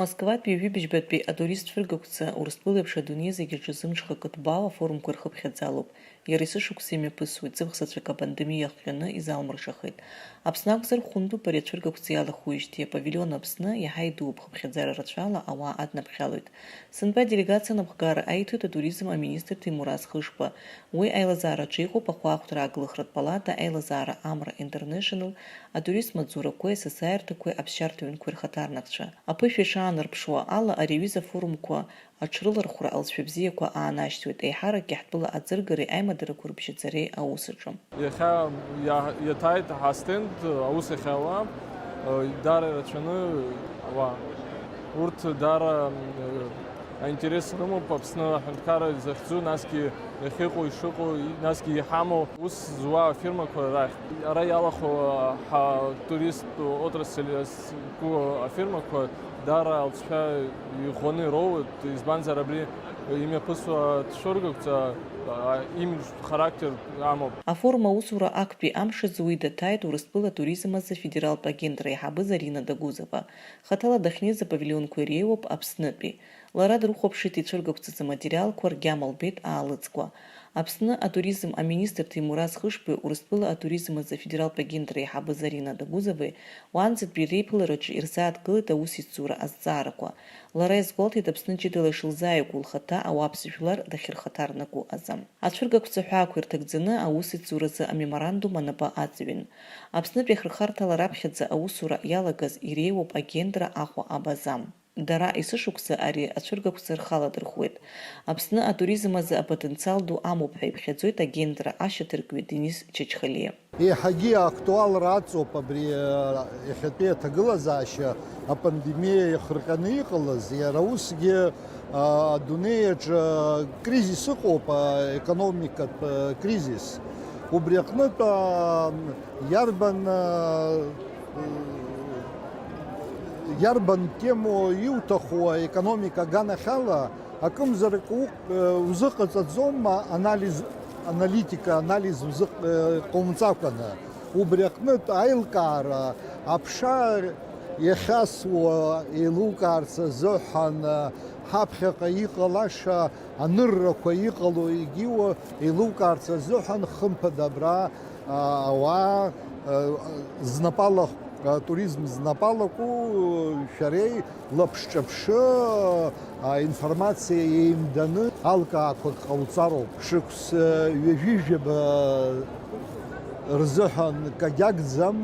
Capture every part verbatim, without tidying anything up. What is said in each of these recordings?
Москватәи ҩажәи быжьбатәи атурист цәыргақәҵа Урыстәыла еиԥш адунеи зегьы аҿы зымҽхакы ҭбаау афорумқәа рхыԥхьаӡалоуп. Иара есышықәса имҩаԥысуеит, цыԥхьаҵәак апандемиа ахҟьаны изалмыршахеит. Аԥсны акәзар, хәындоуп ари ацәыргақәҵа иалахәуижьҭеи, апавилион Аԥсны иаҳа идууп, хыԥхьаӡара рацәала ауаа аднаԥхьалоит. Сынтәа аделегациа анапхгара аиҭоит атуризм аминистр Ҭемураз Хышба. Уи аилазаараҿы иҟоуп ахәаахәҭра ааглыхратә палата, аилазаара Амра Интернешнл, атуризм маҵзурақәеи асасааирҭақәеи аԥсшьарҭа ҩынқәеи рхаҭарнакцәа. Аԥышәа ишаанарԥшуа ала, ари аҩыза афорумқәа аҽрылархәра алҵшәа бзиақәа аанашьҭуеит, еиҳаракгьы ҳтәыла аӡыргареи аимадарақәа рыбжьаҵареи аус аҿы. Иахьа иа-, иаҭааит ҳастенд, аус ахьауа, даара ирацәаны ауаа. Урҭ даара, м, аинтерес рымоуп Аԥсны аҳәынҭқарра изахьӡу, насгьы иахьыҟоу, ишыҟоу, насгьы иҳамоу ус зуа афирмақәа рахь. Ара иалахәу ҳатуристтә отрасль зқәу афирмақәа даара алҵшәа иӷәӷәаны ироуеит, избанзар, абри имҩаԥысуа ацәыргақәҵа, а, имиџьтә характер амоуп. Афорум аусура актәи амш азы уи даҭааит Урыстәыла атуризм азы афедералтә агентра аиҳабы Зарина Дагәызова. Хаҭала дахьнеиз апавилионқәа иреиуоуп Аԥснытәи. Лара дрыхәаԥшит ицәыргақәҵаз аматериалқәа, ргьама лбеит аалыҵқәа. Аԥсны атуризм аминистр Ҭемураз Хышбеи Урыстәыла атуризм азы афедералтә агентра аиҳабы Зарина Дагәызовеи уаанӡатәи реиԥылараҿы ирзааҭгылеит аусеицура азҵаарақәа. Лара иазгәалҭеит Аԥсны ҷыдала ишылзааигәоу лхаҭа ауаԥсыжәлар дахьырхаҭарнаку азы. Ацәыргақәҵа ҳәаақәа ирҭагӡаны аусеицуразы амеморандум анапы аҵҩын. Аԥснытәи ахырхарҭала раԥхьаӡа аусура иалагаз иреиуоуп агентра Аҟәа абаза. Дара есышықәса ари ацәыргақәҵа рхаладырхәуеит. Аԥсны атуризм азы апотенциал ду амоуп ҳәа иԥхьаӡоит агентра ашьаҭаркҩы Денис Чачхалиа. Еиҳагьы актуалра аҵоуп абри, э, иахьатәи аҭагылазаашьа апандемиа иахырҟьаны иҟалаз, иара усгьы, а, адунеи аҿы кризис ыҟоуп, а, економикатә, а, кризис. Убри аҟнытә, а, иарбан, а, иарбан тему иуҭаху аекономика аганахьала, акымзарак уҟ-, узыҟаҵаӡом анализ, аналитика, анализ узыҟ-, ҟоумҵакәаны. Убри аҟнытә аилкаара, аԥша иахьасуа еилукаарц азыҳәан, ҳаԥхьаҟа иҟалаша аныррақәа иҟало егьиуа еилукаарц азыҳәан, хымԥада абра, а, ауаа, а, знапала, атуризм знапалаку шәареи лаԥшҿаԥшы, аинформациа еимданы алкаақәак ҟауҵароуп. Шықәс ҩажәижәаба рзыҳәан кагьагӡам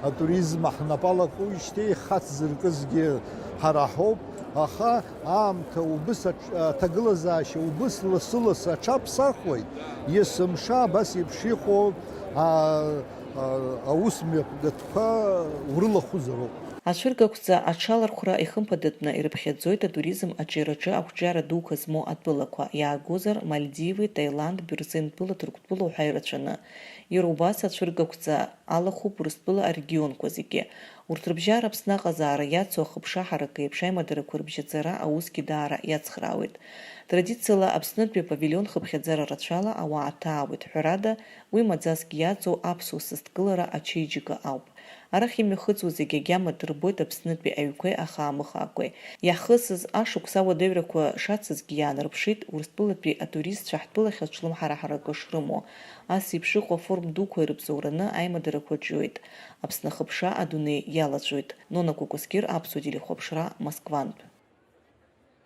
атуризм ҳнапалакуижьҭеи, хацзыркызгьы ҳара ҳоуп, аха аамҭа убыс аҽ-, аҭагылазаашьа убыс лассы-лассы аҽаԥсахуеит, есымша абас еиԥш иҟоу, а, а, аус мҩаԥгатәқәа урылахәызароуп. Ацәыргақәҵа аҽалархәра ихымԥадатәны ирыԥхьаӡоит атуризм аҿиараҿы ақәҿиара дуқәа змоу атәылақәа, иаагозар, Мальдиви, Таиланд, Бырзен тәыла, Ҭырқәтәыла уҳәа ирацәаны. Иара убас ацәыргақәҵа алахәуп Урыстәыла арегионқәа зегьы. Урҭ рыбжьара Аԥсны аҟазаара иацу ахыԥша ҳаракы еиԥш аимадарақәа рыбжьаҵара аусгьы даара иацхраауеит. Традициала Аԥснытәи апавилион хыԥхьаӡара рацәала ауаа ҭаауеит, ҳәарада, уи маӡаск иаҵоу аԥсуа сасдкылара ачеиџьыка ауп. Арахь имҩахыҵуа зегьы агьама дырбоит Аԥснытәи аҩқәеи ахаамыхаақәеи. Иаҳхысыз ашықәс ауадаҩрақәа шацызгьы иаанарԥшит Урыстәылатәи атуристцәа ҳтәылахь аҿлымҳара ҳаракы шрымоу. Ас еиԥш иҟоу афорум дуқәа ирыбзоураны аимадарақәа ҿиоит. Аԥсны ахыԥша адунеи иалаҵәоит. Нона Кәакәасқьыр, Аԥсуа телехәаԥшра, Москвантә.